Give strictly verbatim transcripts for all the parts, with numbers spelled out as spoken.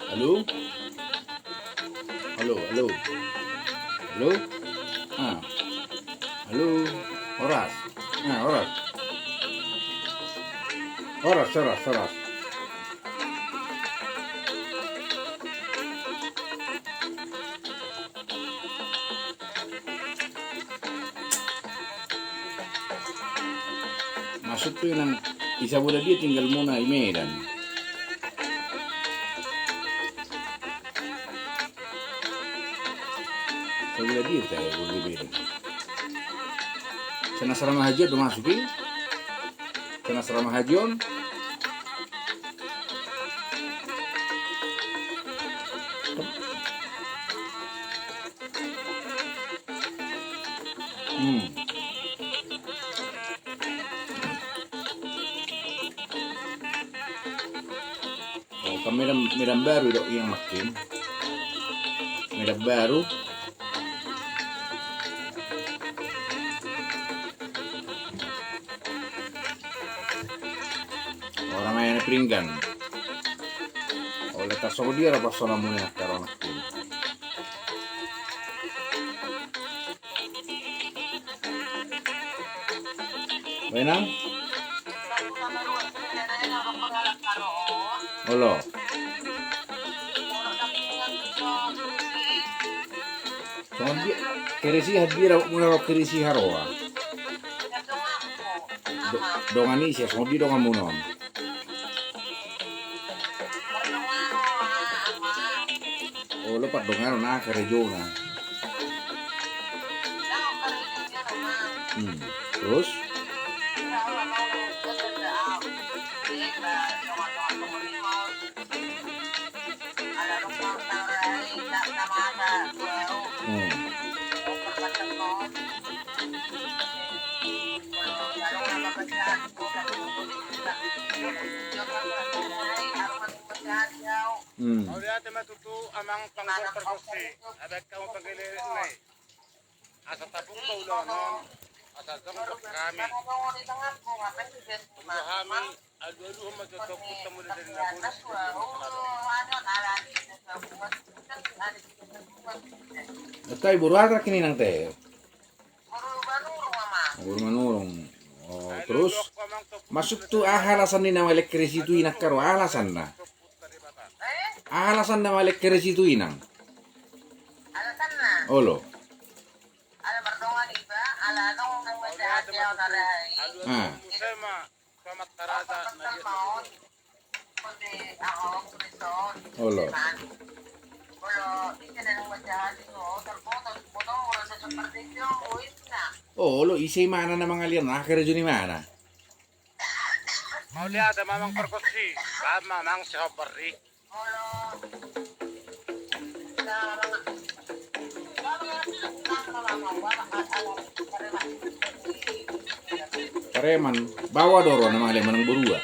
Halo? Halo, halo. Halo? Ah. Halo? Horas. Ah, horas. Horas, horas, horas. Maksudku, inang, i sabola dia tinggalmuna i Medan? Sabola dia tahe boru di Medan? Sian asrama haji on do masuk i? Sian asrama haji on? Hmm. Oh, kan Medan, Medan Baru do, inang, makin. Medan Baru. Orang main pringgan. Oleh tak songon dia rapat sonamuna, inang, karena Benang? Olo. Songon dia, Keresi, hadi ra muna ro Keresi haroa. Do-, dongan i sia, songon dia donganmuna on? Olo, pardonganon, aha karejona? Hmm. Terus? Hmm. Hmm. Mauliate ma tutu, amang panggor pargonsi. Adat kamu panggil nai. Asa tapuk pa ulaon on, asa jongjong hami. Asa hami alualuhon ma jotjot hutang mula dari nabodis. Tahe boru aha tingki, inang, tahe? Boru Manurung. Oh, terus maksudhu, aha alasan ni na maelek Keresi tu inang haroa, aha alasanna? Aha alasanna maelek Keresi tu inang? Olo. Ah. Olo. Olo, ise imana na mangalian, aha karejo ni imana? Mauliate ma amang pargonsi, bahat ma amang sihombar i. Pareman, baoa do roha na mangalian manang borua?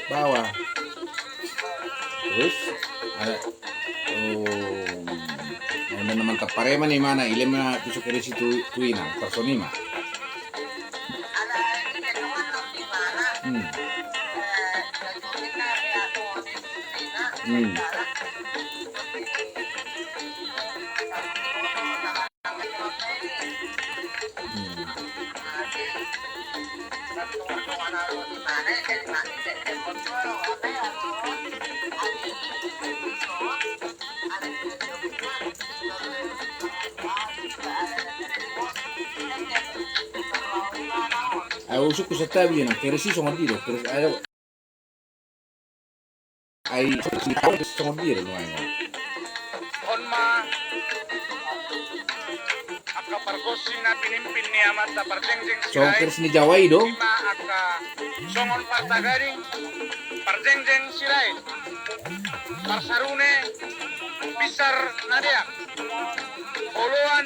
Baoa. Terus, ada, oh, na mantap pareman imana, i lehon ma tu si Keresi tu, tu inang, parson i ma. Hmm. Hmm. Hmm. Ai, usungku santabi, inang, Keresi songon dia do, Keresi, ai, songon dia do nuaeng on. On ma angka pargonsi na pinimpin ni amanta parjengjeng Sirait. Songon Keresi ni Jawa i do. Ima angka songon partagading parjengjeng Sirait. Parsarune, pinsar na deak. Oloan.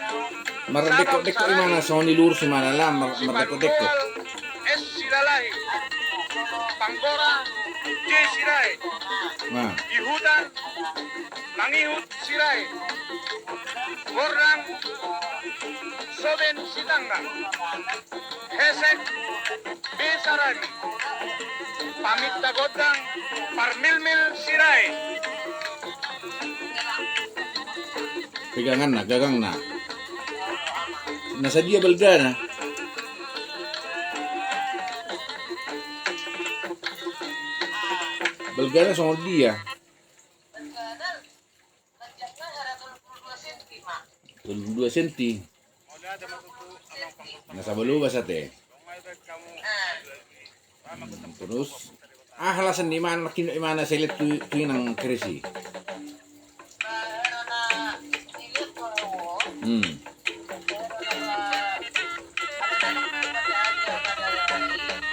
Mardekotdekot imana, songon i lurus imana, lam, mar-, mardekotdekot. Sipanduol, es Silalahi. Panggora, je Sirait. Nah. Ihutan, mangihut Sirait. Gordang, soben Sitanggang. Hesek, be Saragi. Paminta gondang, parmilmil Sirait. Peganganna, gagangna. Na sadia balgana? Balgana songon dia? Tolu pulu dua senti. Na saba lobas ate. Hmm, terus aha lasan ni imana, nangkin imana sai lehen tu, tu inang Kresi? Hmm.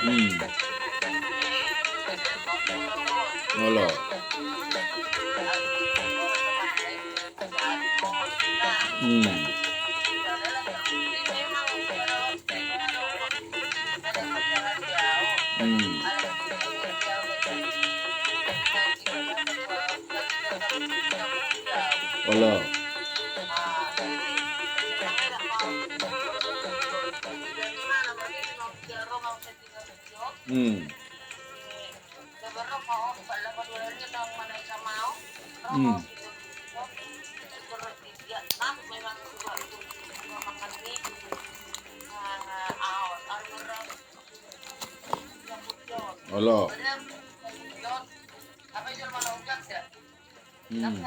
Hmm. Olo. Hmm. Hmm. Olo. Hmm. Hmm. Olo. Hmm.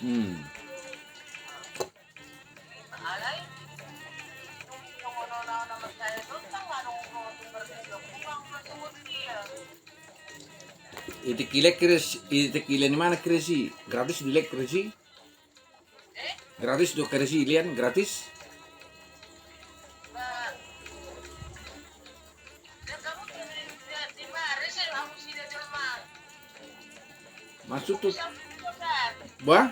Hmm. Di tingki lehen Kresi, di tingki lehen imana Kresi, gratis dilehon Kresi? Gratis do Kresi dilehon, gratis? Maksud tu, bah?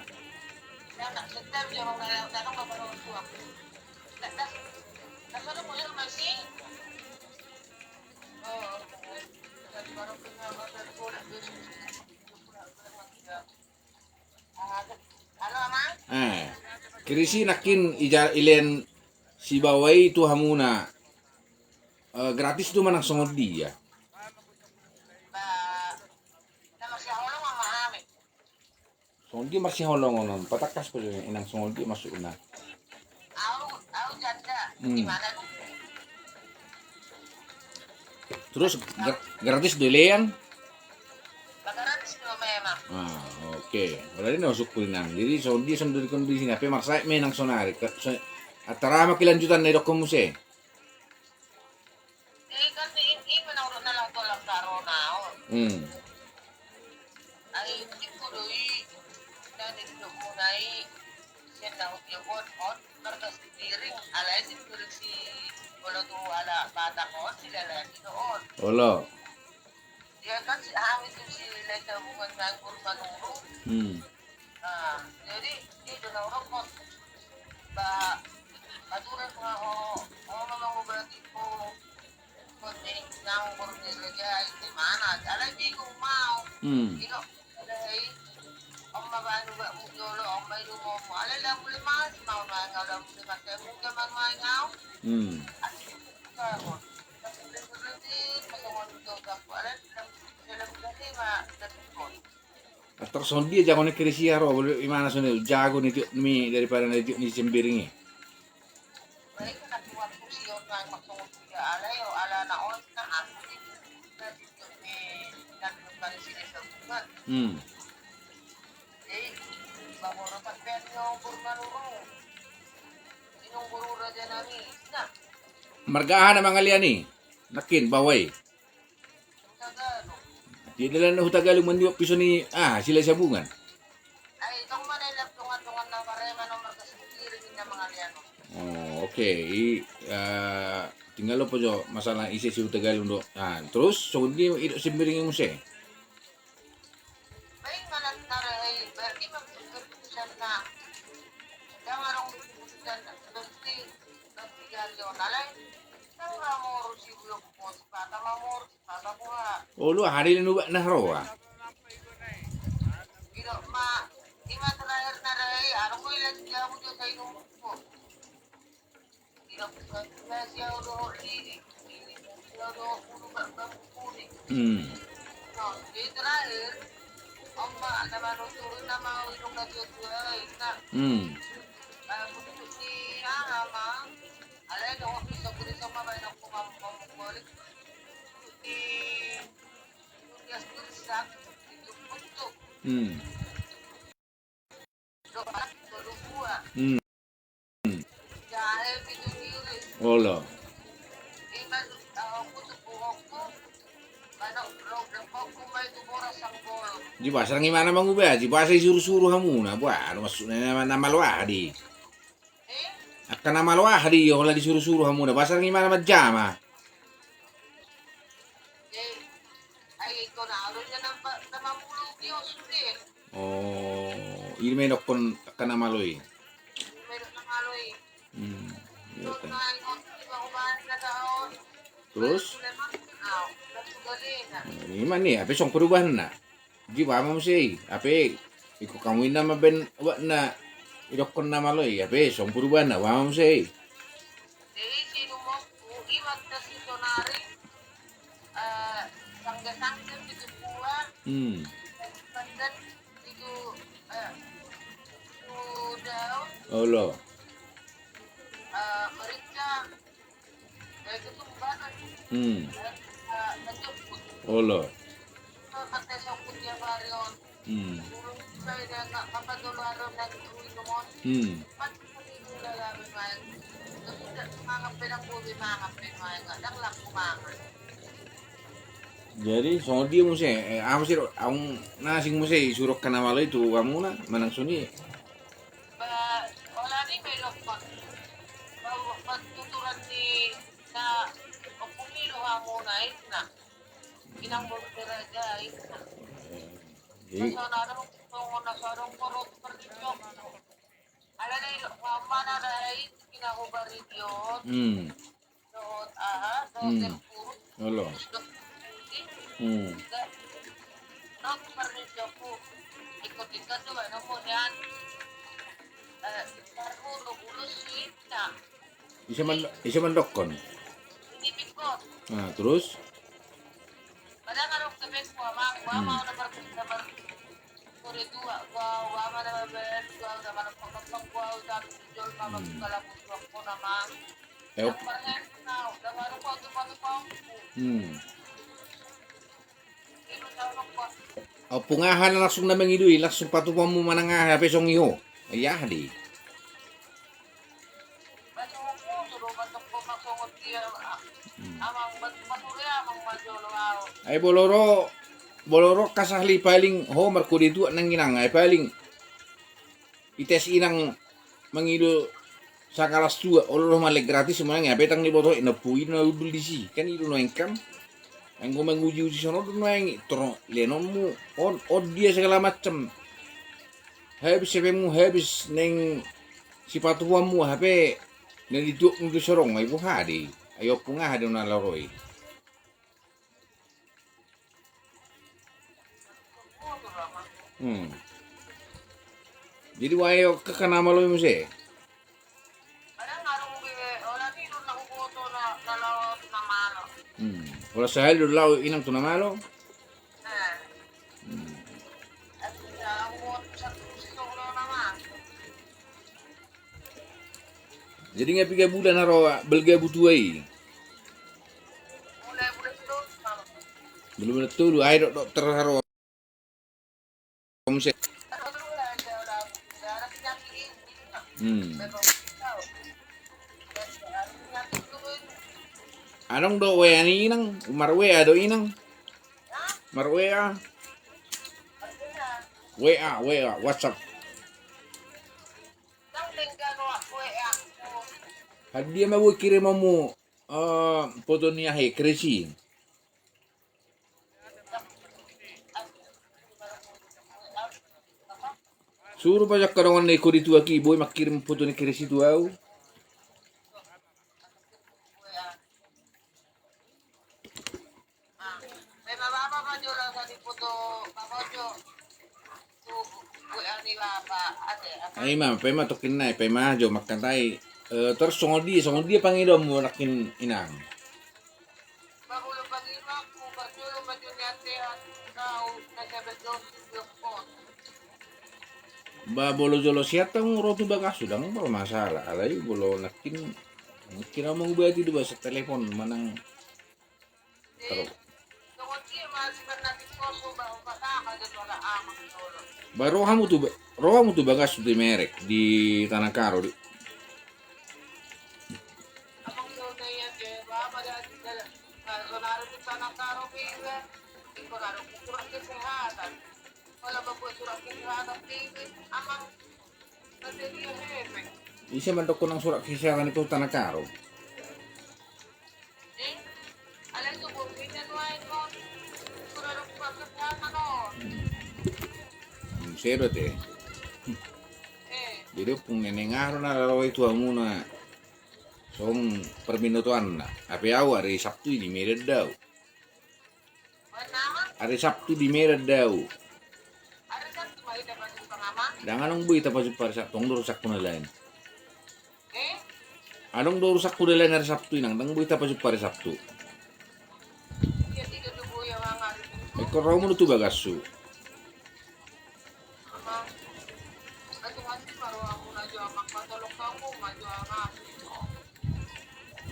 Eh, Kresi nangkin ija, ilehen si Bawa i tu hamuna, eh, gratis do manang songon dia? Songon dia marsihaholongon on, patangkas pe jo inang, songon dia maksudna. Hmm. Terus gra-, gratis dilehon? Ah, oke. Berarti na masuk ku inang. Jadi songon dia songon diri kondisi na pe marsae ma inang sonari. Antara ma kelanjutan na didokkon muse. Hmm. Olo. Hmm. Hmm. Hmm. Tar songon dia jago ni Kresi ro, imana songon dia jago ni tiop ni daripada na tiop ni Sembiring i. Hmm. Marga aha na mangalean i? Nangkin Bawa i. Dia dalan na Hutagalung manjou pison i, ah, Silahisabungan. Oh, oke. I, eh, tinggal opo jo masalah ise si Hutagalung do. Ah, terus songon dia i do Sembiring i muse. Olo, aha do i na nubat na roa? Hmm. Hmm. Hmm. Hmm. Olo. Di pasar ngi mana manguba, di pasar i suru-suru hamuna, buah, anu maksudna na, na malo aha di. Angka na malo aha di, holan disuru-suru hamuna, pasar ngi mana manjama. Oh, i ma i dokkon angka na malo i. Hmm, iya kan. Terus? Nah, i ma ni, hape songon perubahanna. Di boha ma muse i, hape ingkon hamu inna mambaen obatna, idokkon na malo i, hape songon perubahanna, boha ma muse i. Hmm. Olo. Hmm. Olo. Hmm. Hmm. Jadi songon dia muse, eh, aha muse do, aung na asing muse i suru angka na malo i tu hamuna manang songon i. Jadi hmm. Hmm. Olo. Hmm. Ise man, ise mandokkon? Nah, terus? Hmm. Hmm. Ompung aha na langsung na mangido i, langsung patupaonmu manang aha, hape songon i ho. Ai aha di. Hmm. Ai molo ro, molo ro angka sahali paling ho markode tuak nang inang, ai paling ites inang mangido sakalas tuak, olo do malle gratis manang i, hape ndang diboto i, na pui na undul disi, kan i do nuaeng kan. Anggo manguji-uji songon on do nuaeng i, torop lenonmu on, on dia segala macam. Habis hepengmu, habis naeng sipatupaonmu, hape na dituakmu pe so adong, ai boha di, ai ompung aha do na laho ro i. Hmm. Jadi boha i angka na malo i muse? Hmm. Holan sahali do laho inang tu na malo. Hmm. Jadi nga piga bulan haroa balga butua i? Bulan tolu, ai dok dokter haroa muse. Hmm. Adong do W A ni inang, mar W A do inang. Mar W A. W A, W A, WhatsApp. Hadia ma boi kirimonmu, eh, foto ni aha i, keresi. Suru paja angka dongan na ingkon dituak i, boi mangkirim foto ni keresi tu au. Ai ma, paima tongkin nai, paima jo mangkatai, eh, terus songon dia, songon dia pangidoanmu nangkin inang? Ba molo jolo sian tong ro tu bagashu ndang bermasalah, alai molo nangkin, nangkin au mangubati do ba sian telepon manang. Ba ro hamu tu ba-, ro hamu tu bagashu di Merek di Tanah Karo di. Ise mandok nang surat kesehatan i tu Tanah Karo? Hmm. Muse do ate. Jadi ompung neneng aha do na ro i tu hamuna. Songon parbinotoanna. Hape au ari Sabtu i di Medan do au. Ari Sabtu di Medan do au. Ndang adong boi tapajumpang ari Sabtu, adong do urusangku na lain. Adong do urusangku na lain ari Sabtu i, nang ndang boi tapajumpang ari Sabtu. Ingkon ro hamu do tu bagashu.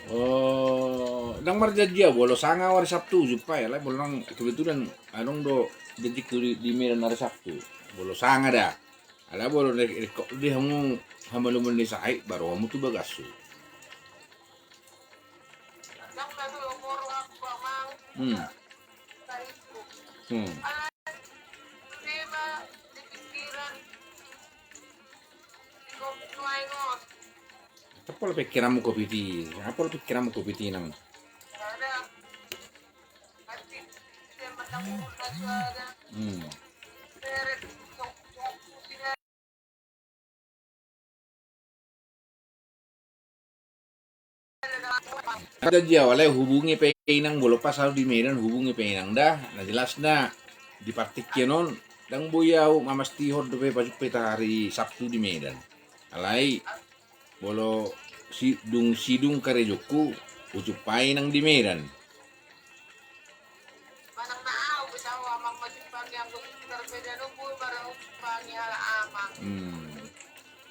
Oh, ndang marjanji au, molo sanga au ari Sabtu jumpa i, alai molo nang kebetulan adong do janjingku di, di Medan ari Sabtu. Molo sanga da. Alai molo ringkot do di hamu hamaluman ni sahit, ba ro hamu tu bagashu. Hmm. Hmm. Apa pola pikiranmu covid i? Apa pola pikiranmu covid i nang? Hmm. Janji au alai hubungi pe inang, molo pas au di Medan hubungi pe inang da. Na jelasna di partingkian on ndang boi au mamastihon dope pajumpa hita ari Sabtu di Medan. Alai molo si-, dung sidung karejongku, hujumpa inang di Medan. Hmm.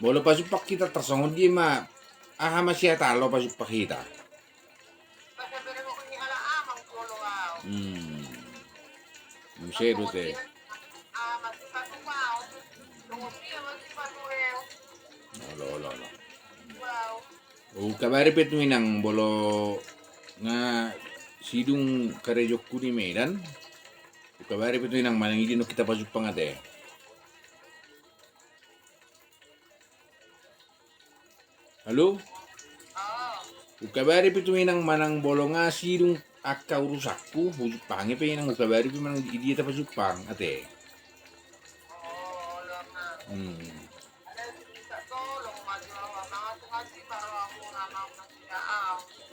Molo pajumpa hita tarsongon dia ma, aha ma sian talo pajumpa hita. Hmm. Muse do ate. Olo, olo, olo. Hukabari pe tu inang molo nga sidung karejongku di Medan. Hukabari pe tu inang manang i di na hita pajumpa ate. Halo? Hukabari pe tu inang manang molo nga sidung angka urusangku, hujumpangi pe inang, hukabari pe manang i di na hita pajumpa ate. Hmm.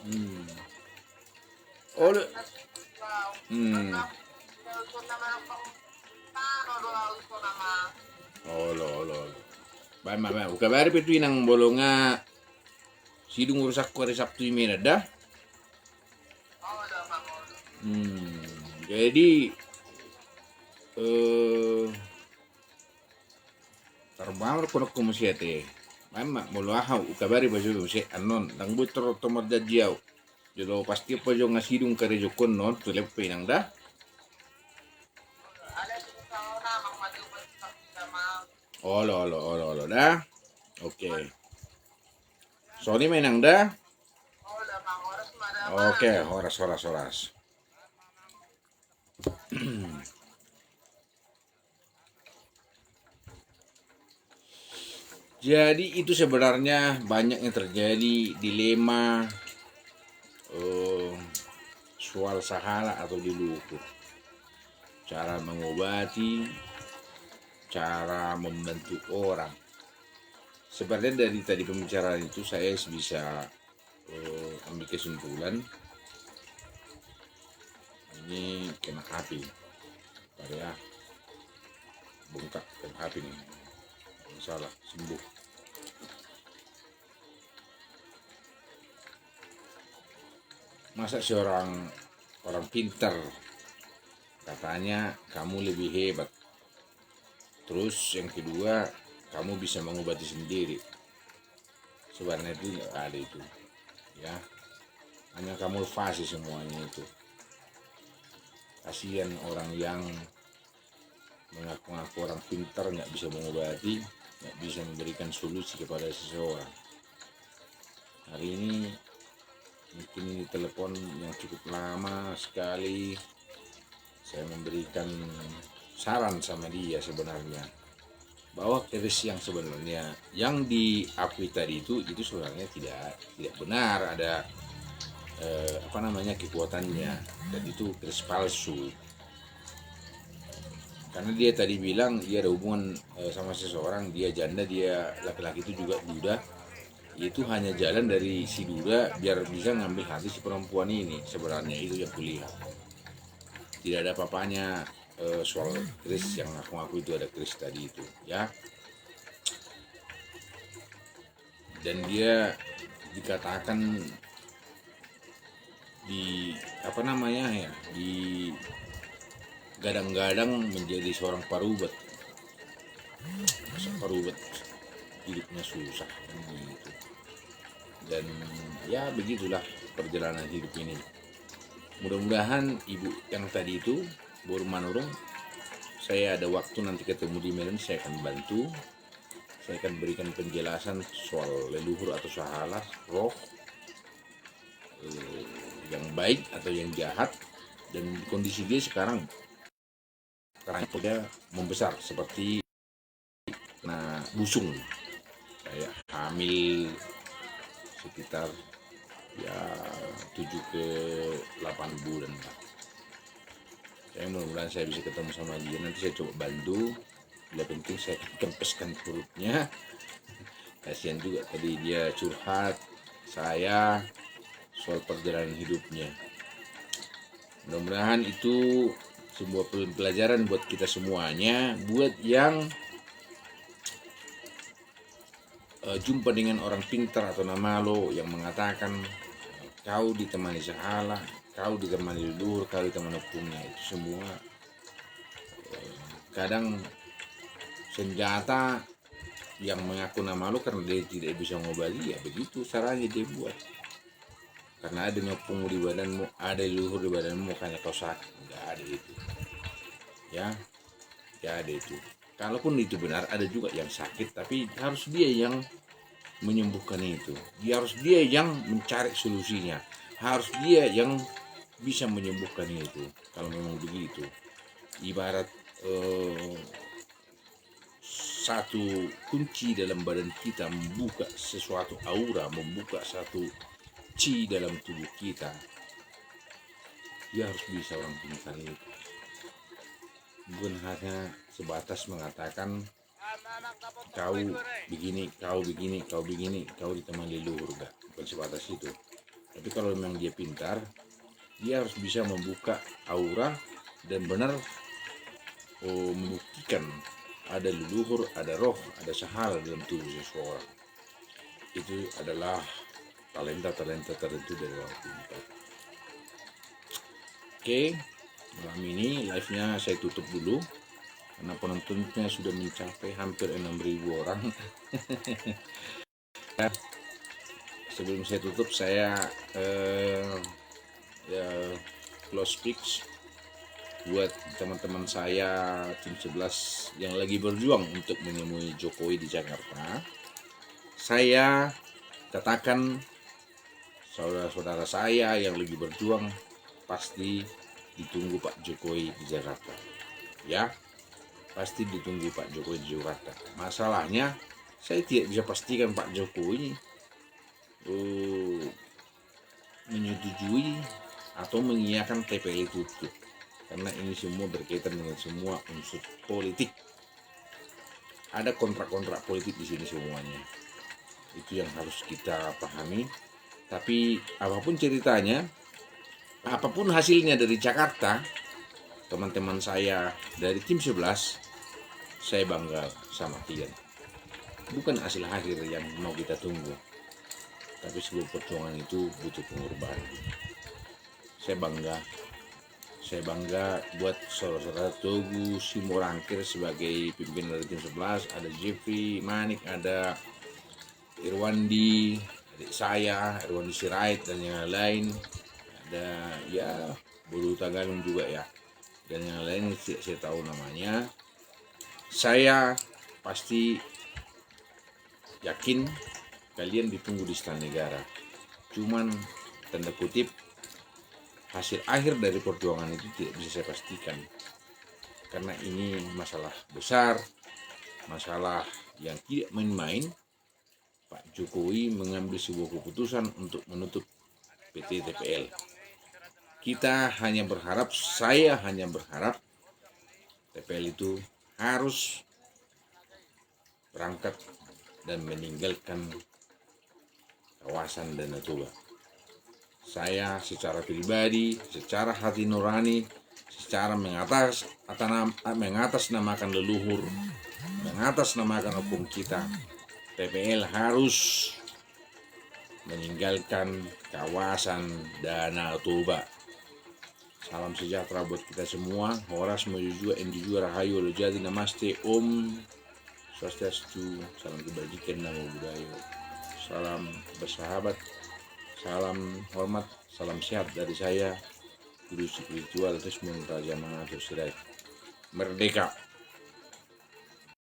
Hmm. Olo. Hmm. Olo, olo, olo. Baen ma, baen. Hukabari pe tu inang molo nga sidung urusangku ari Sabtu i Medan da. Hmm. Jadi, eh, tarbaen ma dohononku muse ate. Baen ma, molo aha hukabari pe muse annon. Ndang boi tor-, tor marjanji au. Jolo pasti pe jo nga sidung karejongku annon, tu lepe inang da. Olo, olo, olo, olo da. Oke. Songon i ma inang da. Oke, horas, horas, horas. Jadi itu sebenarnya banyak yang terjadi dilema, eh, soal sahala atau di luhut. Cara mengobati, cara membantu orang. Sebenarnya dari tadi pembicaraan itu saya bisa eh, ambil kesimpulan, ini kena H P. Tadi ya, bengkak kena H P nih. Salah, sembuh. Masa sih orang, orang pintar, K katanya kamu lebih hebat. Terus yang kedua, kamu bisa mengobati sendiri. Sebenarnya itu nggak ada itu, ya. Hanya kamu fase semuanya itu. Kasihan orang yang mengaku-ngaku orang pintar, nggak bisa mengobati, nggak bisa memberikan solusi kepada seseorang. Hari ini mungkin ini telepon yang cukup lama sekali. Saya memberikan saran sama dia sebenarnya, bahwa keris yang sebenarnya yang diakui tadi itu, itu sebenarnya tidak, tidak benar ada, eh, apa namanya, kekuatannya. Dan itu keris palsu. Karena dia tadi bilang dia ada hubungan, eh, sama seseorang, dia janda, dia laki-laki itu juga duda. Itu hanya jalan dari si duda biar bisa ngambil hati si perempuan ini. Sebenarnya itu yang kulihat. Tidak ada apa-apanya, eh, soal keris yang ngaku-ngaku itu ada keris tadi itu, ya. Dan dia dikatakan di, apa namanya, ya, di gadang-gadang menjadi seorang parubat. Masa parubat hidupnya susah, kan begitu. Dan ya, begitulah perjalanan hidup ini. Mudah-mudahan ibu yang tadi itu, boru Manurung, saya ada waktu nanti ketemu di Medan, saya akan bantu. Saya akan berikan penjelasan soal leluhur atau sahala roh, eh, yang baik atau yang jahat, dan kondisi dia sekarang, sekarang dia membesar seperti kena busung, kayak hamil sekitar, ya, tujuh ke delapan bulan lah. Saya mudah-mudahan saya bisa ketemu sama dia, nanti saya coba bantu. Yang penting saya kempeskan perutnya. Kasihan juga tadi dia curhat saya soal perjalanan hidupnya. Mudah-mudahan itu sebuah pel-, pelajaran buat kita semuanya, buat yang, eh, jumpa dengan orang pintar atau na malo yang mengatakan kau ditemani sahala, kau ditemani leluhur, kau ditemani ompungna, itu semua, eh, kadang senjata yang mengaku na malo karena dia tidak bisa mengobati, ya begitu caranya dia buat. Karena ada ompungmu di badanmu, ada leluhur di badanmu, makanya kau sakit. Nggak ada itu. Ya, nggak ada itu. Kalaupun itu benar, ada juga yang sakit, tapi harus dia yang menyembuhkan itu. Dia harus dia yang mencari solusinya. Harus dia yang bisa menyembuhkan itu. Kalau memang begitu, ibarat, eh, satu kunci dalam badan kita membuka sesuatu aura, membuka satu chi dalam tubuh kita. Dia harus bisa orang pintar itu. Bukan hanya sebatas mengatakan kau begini, kau begini, kau begini, kau ditemani leluhur, enggak. Bukan sebatas itu. Tapi kalau memang dia pintar, dia harus bisa membuka aura dan benar, oh, membuktikan ada leluhur, ada roh, ada sahala dalam tubuh seseorang. Itu adalah talenta-talenta tertentu dari orang pintar. Oke, malam ini live-nya saya tutup dulu karena penontonnya sudah mencapai hampir enam ribu orang. Sebelum saya tutup, saya, eh, ya, close speech buat teman-teman saya, tim sebelas yang lagi berjuang untuk menemui Jokowi di Jakarta. Saya katakan, saudara-saudara saya yang lagi berjuang, pasti ditunggu Pak Jokowi di Jakarta. Ya, pasti ditunggu Pak Jokowi di Jakarta. Masalahnya, saya tidak bisa pastikan Pak Jokowi, eh, menyetujui atau mengiyakan T P L itu tuh. Karena ini semua berkaitan dengan semua unsur politik. Ada kontrak-kontrak politik di sini semuanya. Itu yang harus kita pahami. Tapi apapun ceritanya, apapun hasilnya dari Jakarta, teman-teman saya dari tim sebelas, saya bangga sama kalian. Bukan hasil akhir yang mau kita tunggu, tapi sebuah perjuangan itu butuh pengorbanan. Saya bangga Saya bangga buat saudara-saudara Togu Simorangkir sebagai pimpinan dari tim sebelas. Ada Jeffrey Manik, ada Irwandi, adik saya, Irwandi Sirait, dan yang lain-lain. Ada, ya, Boru Tagalung juga, ya. Dan yang lain tidak saya tahu namanya. Saya pasti yakin kalian ditunggu di Istana Negara. Cuman, tanda kutip, hasil akhir dari perjuangan itu tidak bisa saya pastikan. Karena ini masalah besar, masalah yang tidak main-main. Pak Jokowi mengambil sebuah keputusan untuk menutup P T T P L. Kita hanya berharap, saya hanya berharap T P L itu harus berangkat dan meninggalkan kawasan Danau Toba. Saya secara pribadi, secara hati nurani, secara mengatas, atanam, mengatasnamakan leluhur, mengatasnamakan opung kita, T P L harus meninggalkan kawasan Danau Toba. Salam sejahtera buat kita semua. Horas, mojojua, enjujua, rahayu, olo jadi, namaste, om swastiastu, salam kebajikan, namo buddhaya, salam bersahabat, salam hormat, salam sehat dari saya, guru spiritual Desmond Raja Mangatur Sirait. Merdeka!